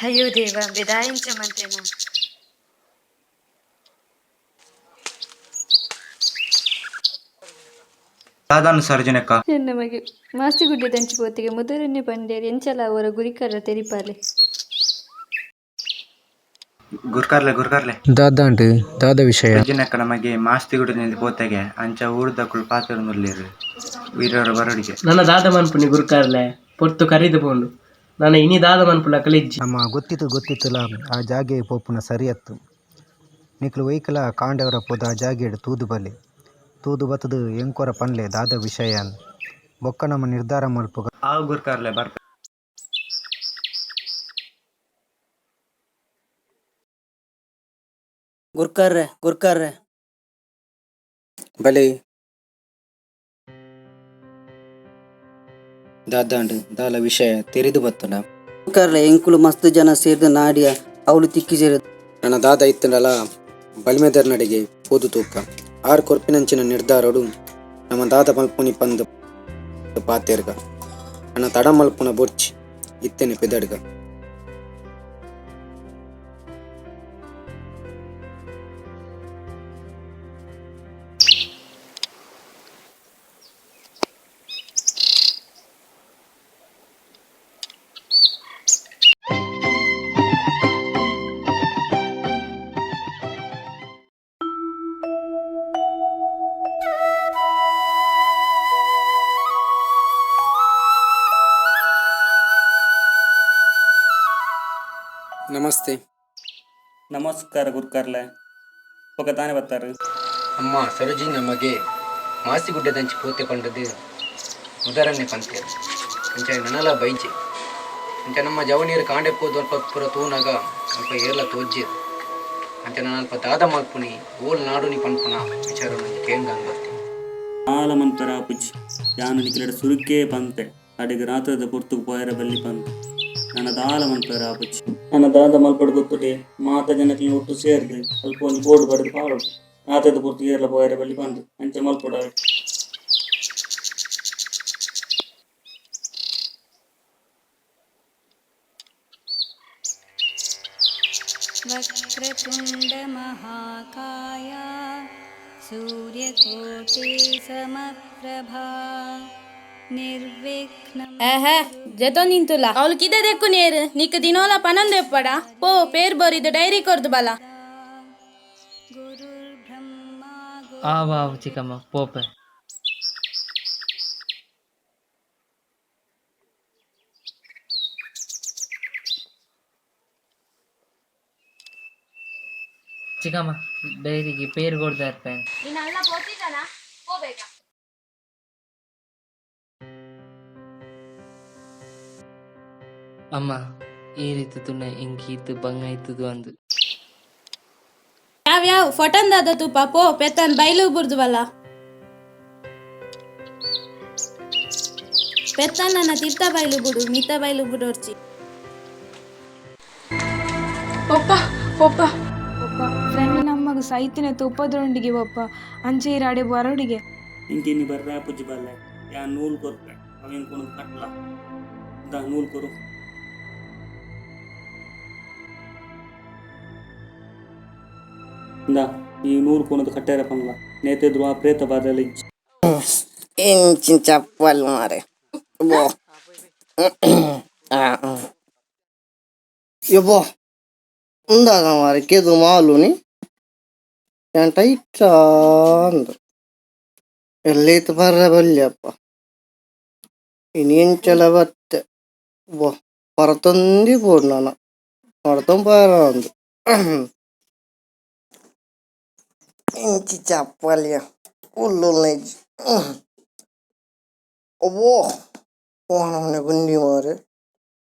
ಅಯ್ಯೋ ದೇವ ಬೆದಾಯಿಂಚ ಮಂತೆನಾ. ದಾದಾನು ಸರ್ಜನಕ್ಕ. ನಮಗೆ ಮಾಸ್ತಿಗುಡ್ಡೆ ದಂಚಿಪೋತಿಗೆ ಮುದರನ್ನೇ ಬಂಡೇರ್ ಎಂಚಲ ಅವರ ಗುರಿಕರ ತೆರಿಪಾಲೆ. ಗುರ್ಕಾರ್ಲೆ ಗುರ್ಕಾರ್ಲೆ. ದಾದಾಂಡ್ ದಾದ ವಿಷಯ. ಸೃಜನಕ್ಕ ನಮಗೆ ಮಾಸ್ತಿಗುಡ್ಡೆ ಪೋತೆಗೆ ಅಂಚ ಊರ್ದಕುಲು ಪಾತೆರೊಂದುಲ್ಲೆರ್ ವೀರರ ಬರಡಿಗೆ. ನನ್ನ ದಾದ ಮನ್ಪುನಿ ಗುರ್ಕಾರ್ಲೆ ಪೊರ್ತು ಕರಿದ್ ಪೋಂಡು ನನ ಇನಿ ದಾದ ಮನ್ಪುನಕುಲು ಇಜ್ಜಿ. ನಮ್ಮ ಗೊತ್ತಿತ್ತು ಗೊತ್ತಿತ್ತುಲ ಆ ಜಾಗೆ ಪೋಪುನ ಸರಿಯತ್ತು ನಿಕ್ಲು ಒಯ್ಕಲ ಕಾಂಡೆವರ ಪೋದು ಆ ಜಾಗೆಡ್ ತೂದು ಬಲೆ ತೂದು ಬತ್ತುದು ಎಂಕೊರ ಪನ್ಲೆ ದಾದ ವಿಷಯ ಅಂದ್ ಬೊಕ್ಕ ನಮ ನಿರ್ಧಾರ ಮಲ್ಪುಗ. ಆವು ಗುರ್ಕಾರ್ಲೆ ಬರ್ಪೆ. ಗುರ್ಕಾರ್ರೆ ಗುರ್ಕಾರ್ರೆ. ಬಲೆ ದಾದಾಂಡ್ ದಾಲ ವಿಷಯ ತೆರಿದು ಬತ್ತುಂಡ. ಗುರ್ಕಾರ್ಲೆ ಎಂಕುಲು ಮಸ್ತ್ ಜನ ಸೇರ್ದ್ ನಾಡಿಯ ಅವ್ಲು ತಿಕ್ಕಿಜೆರ್. ನನ್ನ ದಾದ ಇತ್ತುಂಡಲ ಬಲ್ಮೆದರ್ನಡೆಗೆ ಪೋದು ತೂಕ ಆರ್ ಕೊರ್ಪಿನಂಚಿನ ನಿರ್ಧಾರಡು ನಮ್ಮ ದಾದ ಮಲ್ಪುನಿ ಪಂದ್ ಪಾತೆರ್ಗ ನನ್ನ ತಡ ಮಲ್ಪುನ ಬೊರ್ಚಿ ಇತ್ತೆನೆ ಪೆದಡ್ಗ. ನಮಸ್ತೆ. ನಮಸ್ಕಾರ ಗುರ್ಕಾರ್ಲೆ ಬೊಕ ದಾನೆ ಬತ್ತಾರೆ. ಅಮ್ಮ ಸರೋಜಿನಿ ನಮಗೆ ಮಾಸಿಗುಡ್ಡೆದಂಚಿ ಪೋತೆ ಪಂಡದು ಉದಾಹರಣೆ ಪಂತೇರು ಅಂಚ ನನಲ ಬೈಜೆ ಅಂಚ ನಮ್ಮ ಜವನೀರು ಕಾಂಡೆ ಪೋದು ಅಲ್ಪ ಪೂರ ತೂನಾಗ ಅಲ್ಪ ಏರ್ಲ ತೋಜ್ಜೆರ್ ಅಂಚ ನಾನು ಅಲ್ಪ ದಾದ ಮಲ್ಪುನಿ ಓಲ್ ನಾಡುನಿ ಪನ್ಪುನ ವಿಚಾರ ನಂಗೆ ಕೇಂದ್ರ ಬರ್ತೀನಿ. ಆಲ ಮನ್ಪೆರ ಆಪುಜಿ ಯಾನ್ ನಿಕ್ಲೆಡ ಸುರುಕೇ ಪಂತೆ ಅಡೆಗ್ ರಾತ್ರೆದ ಪೊರ್ತುಗು ಪೋಯೆರೆ ಬಲ್ಲಿ ಪಂದ್ ನನ ದಾಲ ಮನ್ಪೆರ ಆಪುಜಿ ನನ ದಾದ ಮಲ್ಪೊಡು ಗೊತ್ತುಡೆ ಮಾತ ಜನಕ್ಲೆನ ಒಟ್ಟು ಸೇರ್ದ್ ಅಲ್ಪ ಒಂಜಿ ಬೋರ್ಡ್ ಬರೆದ್ ಪಾಡೊಡು ರಾತ್ರೆದ ಪೊರ್ತುಗು ಏರ್ಲ ಪೋಯೆರೆ ಬಲ್ಲಿ ಪಂದ್ ಅಂಚ ಮಲ್ಪೊಡು ಅವೆ. ವಕ್ರತುಂಡ ಮಹಾಕಾಯ ಸೂರ್ಯಕೋಟಿ ಸಮಪ್ರಭಾ ನಿರ್ವಿಘ್ನ. ಏಹೇ ಜೆತೊ ನಿಂತುಲ ಅವಳು ಕಿದೆ ದೆಕ್ಕು ನೇರು ನಿಕ್ ದಿನೋಲ ಪನೊಂದೆಪ್ಪಡ ಪೋ ಪೇರ್ ಬೋರಿದು ಡೈರಿ ಕೊರ್ದು ಬಲ. ಗುರುರ್ಬ್ರಹ್ಮ. ಆವ್ ಆವ್ ಚಿಕ್ಕಮ್ಮ ಪೋಪೆ. ಚಿಕ್ಕಮ್ಮ ಡೈರಿಗೆ ಪೇರ್ ಕೊಡ್ತಾ ಇರ್ಪೇನೆ. ನೀನು ಅಲ್ಲ ಪೋತಿದ್ದಾನ ಪೋಬೇಕ. ಅಮ್ಮ ಈ ರೀತಿ ತುನ್ನ ಇಂಕೀತು ಬಂಗ ಇತ್ತದು ಅಂದು. ಯಾವ ಯಾವ ಫೋಟೋಂದಾದ ತೂಪ ಪೋ ಪೆತ್ತನ್ ಬೈಲು ಬುರ್ದು ಬಲ್ಲ ಪೆತ್ತನ್ನ ತಿರ್ತ ಬೈಲು ಬುಡು ಮಿತ್ತ ಬೈಲು ಬುಡೋರ್ಚಿ. ಪಪ್ಪ ಪಪ್ಪ ಪಪ್ಪ ಫ್ರೆಂಡ್ ನಮ್ಮಗ ಸೈತಿನ ತುಪ್ಪದ್ರೊಂಡಿಗೆ ಪಪ್ಪ ಅಂಚೆ ಇರಾಡೆ ಬರೋಡಿಗೆ. ಇಂಕಿನಿ ಬರ್ರೆ ಆಪುಜಿ ಬಲ್ಲೆ ಯಾನ್ ನೂಲು ಕೊರ್ಪೆ ಅವೆನ್ ಕೊನೊದು ಕಟ್ಲ ಇಂದಾ ನೂಲು ಕೊರು. ಇಂದಾ ಈ ನೂಲು ಕೊನೊದು ಕಟ್ಟೆರೆ ಪನ್ಲ ನೇತೆದ್ರು ಆ ಪ್ರೇತ ಬಾಧೆಲ ಇಜ್ಜಿ. ಎಂಚಿನ ಚಪ್ಪಲ್ ಮಾರೆ ಬೋ ಯಬ್ಬೋ ಉಂದಾದ ಮಾರೆ ಕೆದು ಮಾಲುನಿ ಯಾನ್ ಟೈಟ್ ಅಂದ್ ಎಲ್ಲೈತ್ ಬರ್ರ ಬಲ್ಯಪ್ಪ ಇನಿ ಎಂಚಲ ಬತ್ತೆ ಬೋ ಪರತೊಂದಿ ಪೋಡು ನನ ನಡತೊಂದು ಪೋಯೆರೆ ಅಂದ್ ಎಂಚಿ ಚಪ್ಪಲ್ಯ ಉಲ್ಲುಲ್ನ ಇಜ್ಜಿ ಅವ್ವೋ ಓ ನಮನೆ ಗುಂಡಿ ಮಾರೆ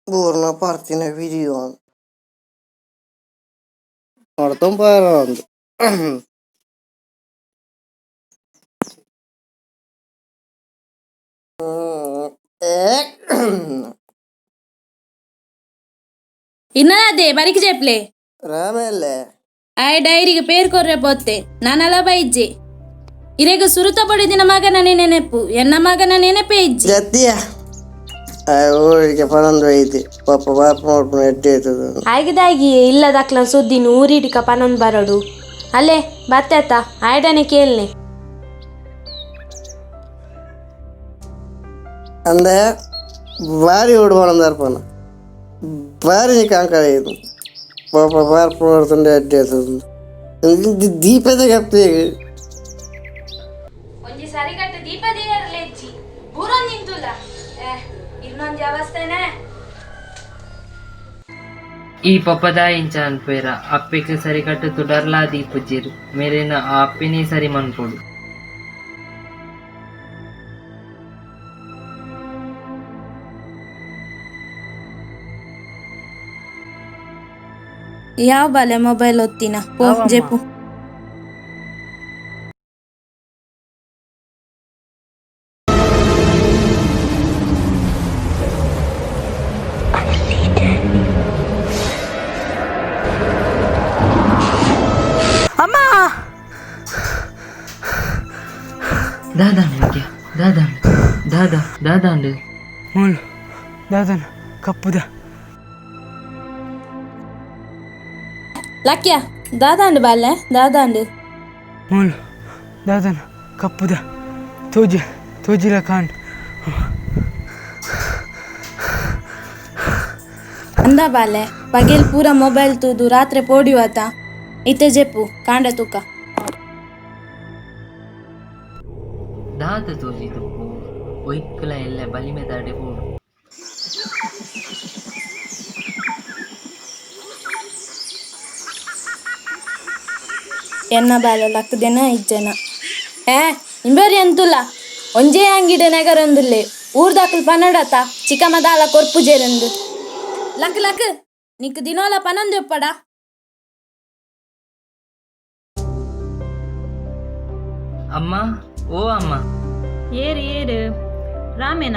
ಬೂರ್ನ ಪರ್ತಿನ ವಿಡಿಯೋ ನಡತೊಂದು ಪೋಯೆರೆ ಅಂದ್. ಇನ್ನದೇ ಬರಿಕ್ ಜೆಪ್ಲೆ. ರಾಮೇಲೆ. ಆಯ್ ಡೈರಿಗೆ ಪೇರ್ ಕೊರ್ರೆ ಪೋತೆ ನಾನಲ ಬೈಜ್ಜೆ ಇರೆಗ್ ಸುರುತ ಬಡಿದಿನ ಮಗನನೆ ನೆನೆಪು, ಎನ್ನ ಮಗನ ನೆನಪೇ ಇಜ್ಜಿ. ಜತ್ತಿಯ ಊರಿಗೆ ಪನೊಂದು ಐತಿ ಪಾಪ ಬಾಪ ಮಾಡ್ಕೊಂಡು ಎಡ್ಡೆ ಆಯ್ತದ. ಆಯ್ಗದಾಗಿ ಇಲ್ಲದಕ್ಲ ಸುದ್ದಿ ಊರಿಡಿಕ ಪನೊಂದು ಬರೋಡು ಅಲ್ಲೇ ಬತ್ತಾತ ಆಯ್ಡನೆ ಕೇಳ್ನೆ. ಅಂದೆ ಭಾರಿ ಉಡ್ಬಾಣಂದರ್ಪಣ ಭಾರಿ ಕಾಂಕರ ಇದು ಪಾಪ ಬಾರ್ಪ ಮಾಡ್ತಂಡೆ ಎಡ್ಡೆ ಆಯ್ತದ ದೀಪದ ಕಪ್ತಿ. ಒಂಜಿ ಸರಿಗಟ್ಟ ದೀಪ ದೇಯರ್ಲೆಜ್ಜಿ ಬೂರೊಂದು ನಿಂತುಲ್ಲ ಇನ್ನೊಂದು ಅವಸ್ಥೆನೆ. ಈ ಪೊಪ್ಪದ ಇಂಚ ಅನ್ಪೇರ ಅಪ್ಪಿಗೆ ಸರಿಕಟ್ಟು ತುಡರ್ಲಾ ದೀಪುಜ್ಜಿರು ಮೇರೇನ ಆ ಅಪ್ಪಿನೇ ಸರಿ ಮನ್ಪೊಡು. ಯಾವ ಬಾಲೆ ಮೊಬೈಲ್ ಒತ್ತಿನ ಪೋ ಜೆಪ್ಪು. ಅಮ್ಮ. ದಾದಾಂಡ್ ಮುಖ್ಯ ದಾದಾಂಡ್ ದಾದಾ ದಾದಾಂಡ್. ಮೂಲು ದಾದನ ಕಪ್ಪುದ. ಲಕ್ಯ ದಾದಾಂಡು ಬಾಲೆ ದಾದಾಂಡು. ಮೂಲು ದಾದನ ಕಪ್ಪುದ ತೋಜಿ ತೋಜಿಲ ಕಾಂಡ್. ಅಂದ ಬಾಲೆ ಪಗೆಲ್ ಪೂರ ಮೊಬೈಲ್ ತೂದು ರಾತ್ರಿ ಪೋಡಿಯುವತ ಇತ್ತೆ ಜೆಪ್ಪು ಕಾಂಡ ತೂಕ. ದಾದ ತೋಜಿ ತುಪ್ಪು ಒಯ್ಕುಲ ಎಲ್ಲ ಬಲಿಮೆ ದಾಡೆ ಬೋಡು. ಎನ್ನ ಬಾಲೆ ಲಕ್ಕದೇನ ಇಜ್ಜನ ಏ ಇಂಬೇರಿ ಅಂತುಲ್ಲ ಒಂಜೇ ಅಂಗಿಡೆ ನೆಗರೊಂದುಲ್ಲೆ ಊರ್ದಾಕಲ್ ಪನಡತ ಚಿಕ್ಕಮ್ಮ ದಾಲ ಕೊರ್ಪುಜೇರಂದು ಲಕ್ ಲಕ್ ನಿಕ್ ದಿನೋಲ ಪನೊಂದು ಎಪ್ಪಡ. ಅಮ್ಮ ಓ ಅಮ್ಮ. ಏರು ಏರು ರಾಮೇನ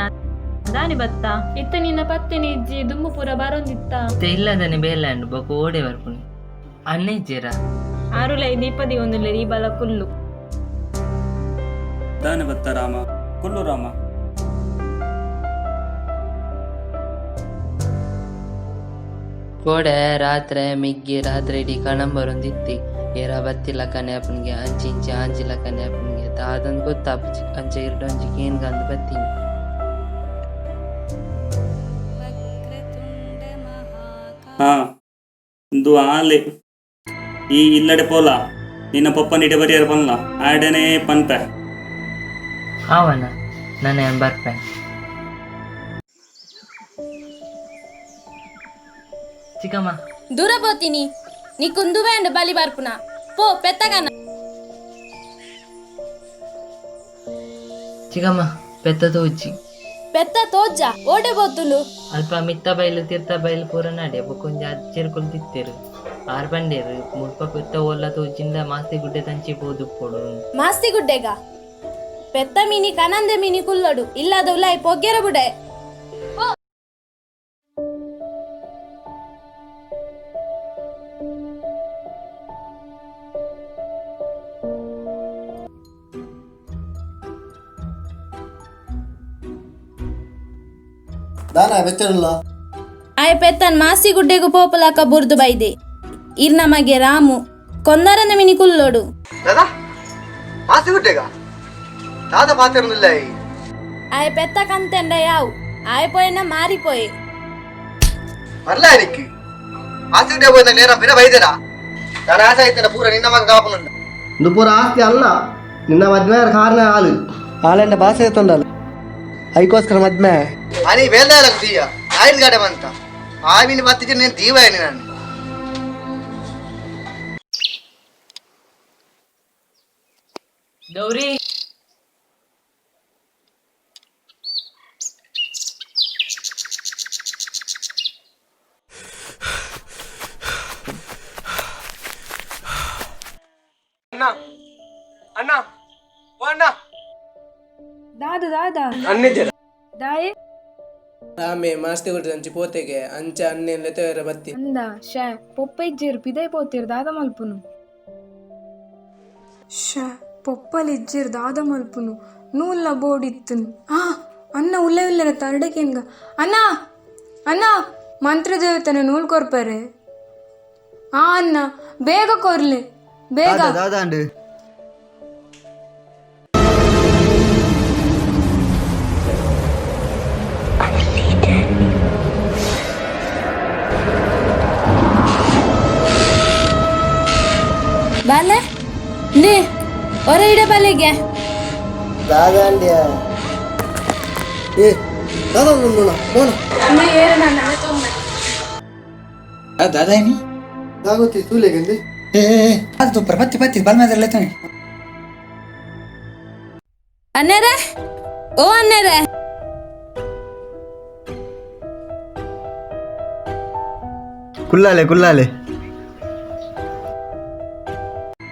ದಾನಿ ಬತ್ತ ಇತ್ತ ನಿನ್ನ ಪತ್ತೆನೆ ಇಜ್ಜಿ ದುಮ್ಮು ಪೂರ ಬರೊಂದಿತ್ತ. ಇತ್ತೆ ಇಲ್ಲದನೆ ಬೇಲಾಂಡ್ ಬೊಕ ಓಡೆ ಬರ್ಪುನಿ ಅಣ್ಣ ಇಜ್ಜೇರಾ? ಆರುಲೈ ದೀಪದಿ ಒಂದುಲ್ಲೆ ಈ ಬಲ ಕುಲ್ಲು. ದಾನೆ ಬತ್ತ ರಾಮ ಕುಲ್ಲು ರಾಮ. ಕೋಡೆ ರಾತ್ರೆ ಮಿಗ್ಗಿ ರಾತ್ರೆ ಇಡೀ ಕಣಂಬರೊಂದಿತ್ತಿ ಏರ ಬತ್ತಿಲ್ಲ ಕನ್ಯಾಪನಿಗೆ ಅಂಚಿ ಇಂಚಿ ಆಂಜಿಲ್ಲ ಕನ್ಯಾಪನಿಗೆ ದಾದಂದು ಗೊತ್ತಾಪುಜಿ ಅಂಚೆ ಇರಡೊಂಜಿ ಕೇನ್ಗಂದು ಬತ್ತೀನಿ. ಹಾ ಇಂದು ಆಲೆ ಈ ಇಲ್ಲಡೆ ಪೋಲ ನಿನ್ನ ಪಪ್ಪನ ಇಡೆ ಬರಿಯರ್ ಪನ್ಲ ಆಡನೆ ಪನ್ಪೆ. ಆವನ ನಾನು ಏನ್ ಬರ್ಪೆ. ಚಿಕ್ಕಮ್ಮ. ದೂರ ಪೋತೀನಿ ನಿಕ್ಕುಂದು ಬೇಂಡ ಬಲಿ ಬರ್ಪುನ ಪೋ ಪೆತ್ತಗನ. ಚಿಕ್ಕಮ್ಮ ಪೆತ್ತ ತೋಜಿ. ಪೆತ್ತ ತೋಜ್ಜ ಓಡೆ ಬೋತುಂಡು. ಅಲ್ಪ ಮಿತ್ತ ಬೈಲು ತೀರ್ಥ ಬೈಲು ಪೂರ ನಡೆ ಬೊಕೊಂಜಿ ಅಜ್ಜೆರ್ ಕುಲ್ದಿತ್ತೇರು ಆರ್ ಬಂಡೇರು ಮುಲ್ಪ ಪೆತ್ತ ಓಲ್ಲ ತೋಜಿಂದ ಮಾಸ್ತಿ ಗುಡ್ಡೆ ತಂಚಿ ಪೋದುಪ್ಪೊಡು. ಮಾಸ್ತಿ ಗುಡ್ಡೆಗ ಪೆತ್ತ ಮೀನಿ ಕನಂದೆ ಮೀನಿ ಕುಲ್ಲೊಡು ಇಲ್ಲದ ಉಲಾಯಿ ಪೊಗ್ಗೆರ ಬುಡೆ. ದಾನ ಬೆಚ್ಚರಿಲ್ಲ. ಆಯ ಪೆತ್ತನ್ ಮಾಸಿ ಗುಡ್ಡೆಗು ಪೋಪಲಾಕ ಬುರ್ದು ಬೈದೆ ಇರ್ನ ಮಗೆ ರಾಮು ಕೊಂದರಂದ ಮಿನಿ ಕುಲ್ಲೊಡು. ದಾದಾ ಮಾಸಿ ಗುಡ್ಡೆಗ ದಾದ ಪಾತಿರಲಿಲ್ಲ. ಆಯ ಪೆತ್ತ ಕಂತೆಂಡ ಯಾವು ಆಯ ಪೋಯನ ಮಾರಿಪೋಯೆ. ಬರ್ಲಾ ನಿಕ್ಕಿ ಮಾಸಿ ಗುಡ್ಡೆ ಪೋಯ್ದ ನೇರ ಬಿರ ಬೈದೆರಾ ನಾನು ಆಸೆ ಆಯ್ತಲ್ಲ ಪೂರ ನಿನ್ನ ಮಗ ಕಾಪುನುಂಡು. ಇದು ಪೂರ ಆಸ್ತಿ ಅಲ್ಲ ನಿನ್ನ ಮದ್ವೆ ಕಾರಣ ಹಾಲು ಹಾಲೆಂಡ ಭಾಷೆ ತೊಂಡಲ್ಲ ಅದಕ್ಕೋಸ್ಕರ ಮದ್ವೆ అని వేదాలకు తీయ ఆయిల్ గడమంత ఆవిని బతికి నేను దీవాయని నన్ను. ಗೌರಿ. ಅಣ್ಣ ಅಣ್ಣ ಓ ಅಣ್ಣ. ದಾದ ದಾದ. ಅಣ್ಣಿದ್ದೀರ? ದಾಯೆ. ರಾಮೆ ಮಾಸ್ತಿ ಗುಡ್ಡೆ ಪೋತೆಗೆ ಅಂಚ ಅನ್ನೆನ್ ಲೆತೊಯೆರೆ ಬತ್ತಿ. ಅಂದ ಶೇ ಪೊಪ್ಪ ಇಜ್ಜೇರು ಪಿದೈ ಪೋತೇರು ದಾದ ಮಲ್ಪುನು. ಶೇ ಪೊಪ್ಪಲ್ ಇಜ್ಜೆರ್ ದಾದ ಮಲ್ಪುನು ನೂಲ್ಲ ಬೋಡಿತ್ತುನ್. ಆ ಅನ್ನ ಉಲ್ಲೆ ಉಲ್ಲೆನ ತರಡಕೇನ್ಗ. ಅಣ್ಣ ಅಣ್ಣ ಮಂತ್ರದೇವತನ ನೂಲ್ ಕೊರ್ಪರೆ. ಆ ಅಣ್ಣ ಬೇಗ ಕೊರ್ಲೆ ಬೇಗ. ದಾದಾಂಡು ಬಾಲೆ ಲೇ ಹೊರ ಇಡ ಬಾಲೆಗೆ. ದಾದಾಂಡ್ಯ ಏ ದಾದಾ ಹೋಣ ದಾದಾಯಿನಿ ದಾಗೋತಿ ತೂಲೆಗಂದು. ಏ ಅದು ತುಪ್ಪರ ಪತ್ತಿ ಪತ್ತಿ ಬಲ್ಮೇದಲ್ಲ ತಾನೆ. ಅನ್ನೇರೆ ಓ ಅನ್ನೇರೆ. ಕುಲ್ಲಾಲೆ ಕುಲ್ಲಾಲೆ.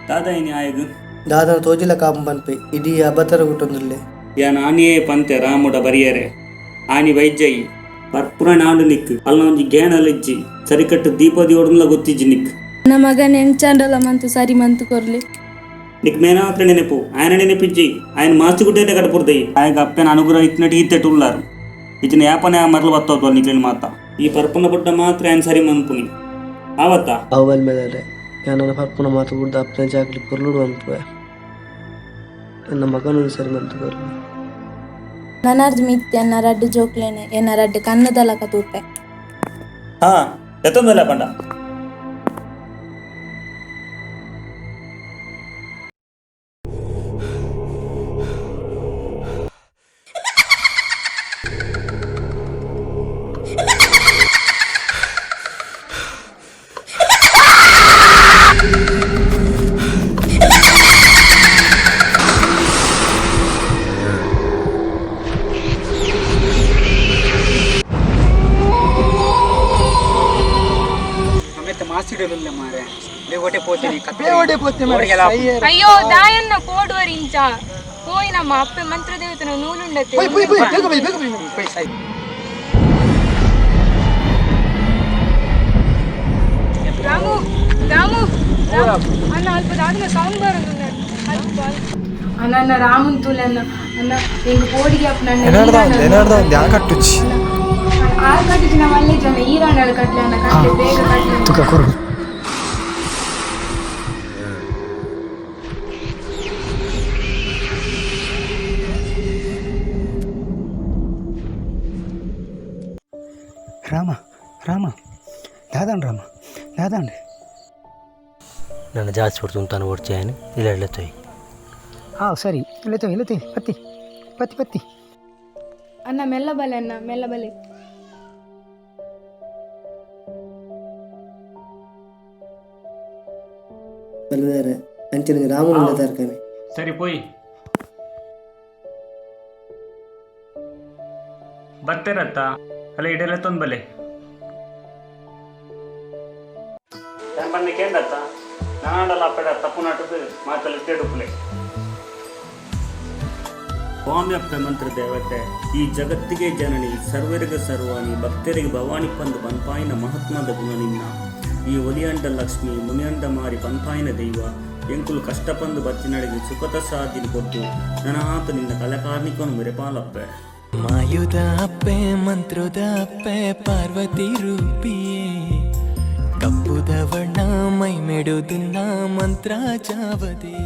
ದಾದಾಯಿನಿ ಆಯಗ್ ದಾದನ ತೋಜಿಲ ಕಾಪು ಪನ್ಪೆ ಇಡೀ ಅಬತರ ಗುಟ್ಟೊಂದುಲ್ಲೆ. ಯಾನ್ ಆನಿಯೇ ಪಂತೆ ರಾಮುಡ ಬರಿಯರೆ ಆನಿ ವೈದ್ಯಯಿ ಪರ್ಪುರ ನಾಡು ನಿಕ್ ಅಲ್ಲ ಒಂಜಿ ಗೇಣಲಿಜ್ಜಿ ಸರಿಕಟ್ಟು ದೀಪದಿ ಓಡನ್ಲ ಗೊತ್ತಿಜ್ಜಿ ನಿಕ್. ನನ್ನ ಮಗನ ಎಂಚಾಂಡಲ ಮಂತು ಸರಿ ಮಂತು ಕೊರ್ಲಿ. ನಿಕ್ ಮೇನಾತ್ರ ನೆನಪು ಆಯನ ನೆನಪಿಜ್ಜಿ ఆయన ಮಾಸ್ತಿ ಗುಡ್ಡೆ ಕಡಪುರ್ದೈ ಆಯಗ ಅಪ್ಪನ ಅನುಗ್ರಹ ಇತ್ತಿನಟ್ಟಿ ಈತೆಟ್ ಉಲ್ಲಾರು ಇಚಿನ ಯಾಪನೆ ಮರಲು ಬತ್ತೋದು ನಿಕ್ಲಿನ ಮಾತ ಈ ಪರ್ಪುನ ಬುಡ್ಡ ಮಾತ್ರ ఆయన ಸರಿ ಮನ್ಪುನಿ ಆವತ್ತಾ. ಅವಲ್ ಮೇಲೆ ಯಾನನ ಪರ್ಪುನ ಮಾತು ಬುಡ್ದ ಅಪ್ಪನ ಜಾಗಲಿ ಪೊರ್ಲುಡು ಅನ್ಪುವೆ. ನನ್ನ ಮಗನೂ ಸರಿ ಮಂತು ಕೊರ್ಲಿ. ನನರ್ದು ಮಿತ್ತೆ ಎನ್ನ ರಡ್ಡು ಜೋಕ್ಲೇನೆ ಎನ್ನ ರಡ್ಡು ಕಣ್ಣದಲಕ ತೂಪೆ. ಹಾ ಎತ್ತೊಂದಲ್ಲ ಪಂಡ. ಅಯ್ಯೋ ದಾಯನ್ನ ಪೋಡುವರ್ ಇಂಚ ಪೋಯಿ ನಮ್ಮ ಅಪ್ಪೆ ಮಂತ್ರದೇವತನ ನೂಲುಂಡತೆ. ರಾಮು ರಾಮು ಅಣ್ಣ ಅಲ್ಪ ದಾದನ ಸೌಂಡ್ ಬರೋದು ಅಲ್ಪ ಅಣ್ಣ ಅಣ್ಣ ರಾಮನ್ ತೂಲೆ ಅಣ್ಣ ಅಣ್ಣ ಎಂಗ್ ಪೋಡಿಗೆ ಅಪ್ಪ ಎನಾರ್ದ ಆ ಕಟ್ಟುಚ್ಚಿ ಆ ಕಟ್ಟುಚ್ಚಿ ನಮ್ಮ ಅಲ್ಲೇ ಜನ ಈರಾಣಳ ಕಟ್ಲೆ ಅಣ್ಣ ಕಟ್ಲೆ ಬೇಗ ಕಟ್ಲೆ ತುಕ ಕೊರು. ರಾಮ ರಾಮ ದಾದಾಂಡ್ ರಾಮ ದಾದಾಂಡ್. ನನ್ನ ಜಾಸ್ತಿ ಕೊಡ್ತು ತಾನು ಓಡ್ಚಾಯನು ಇಲ್ಲ ಇಲ್ಲ ತೊಯ್. ಹಾಂ ಸರಿ ಇಲ್ಲ ತೊಯ್ ಇಲ್ಲ ತೊಯ್ ಪತ್ತಿ ಪತ್ತಿ ಪತ್ತಿ. ಅಣ್ಣ ಮೆಲ್ಲ ಬಲೆ ಅಣ್ಣ ಮೆಲ್ಲ ಬಲೆ. ಬಲ್ಮೇರೆ ಅಂಚಿನ ರಾಮನ ತರ್ಕನೆ. ಸರಿ ಪೋಯ್ ಬತ್ತೇರತ್ತ ಅಲ್ಲ ಇಡೆಲ್ಲ ತೊಂಬಲೆ ಬಂದ ಕೇಂದತ್ತ ನಾಡಲ್ಲ ಅಪ್ಪಡ ತಪ್ಪು ನಾಟದ ಮಾತಲ್ಲಿ ತೇಡುಪುಲೆ. ಸ್ವಾಮ್ಯಪ್ಪ ಮಂತ್ರ ದೇವತೆ ಈ ಜಗತ್ತಿಗೆ ಜನನಿ ಸರ್ವರಿಗೆ ಸರ್ವಾಣಿ ಭಕ್ತರಿಗೆ ಭವಾನಿ ಪಂದು ಪನ್ಪಾಯಿನ ಮಹಾತ್ಮದ ಗುಣ ನಿನ್ನ ಈ ಒಲಿಯಂಡ ಲಕ್ಷ್ಮಿ ಮುನಿಯಂಡ ಮಾರಿ ಪನ್ಪಾಯಿನ ದೈವ ಎಂಕುಲು ಕಷ್ಟಪಂದು ಬತ್ತಿನಡೆಗೆ ಸುಖತ ಸಾಧಿನ ಕೊಟ್ಟು ನನಾತ ನಿನ್ನ ಕಲಕಾರ್ನಿಕನು ಮೆರೆಪಾಲಪ್ಪೆ. ಮಾಯುದ ಅಪ್ಪೆ ಮಂತ್ರದ ಅಪ್ಪೆ ಪಾರ್ವತಿ ರೂಪಿಯೇ ಕಪ್ಪುದ ವರ್ಣ ಮೈ ಮೆಡುದುನ್ನ ಮಂತ್ರ ಚಾವದೆ.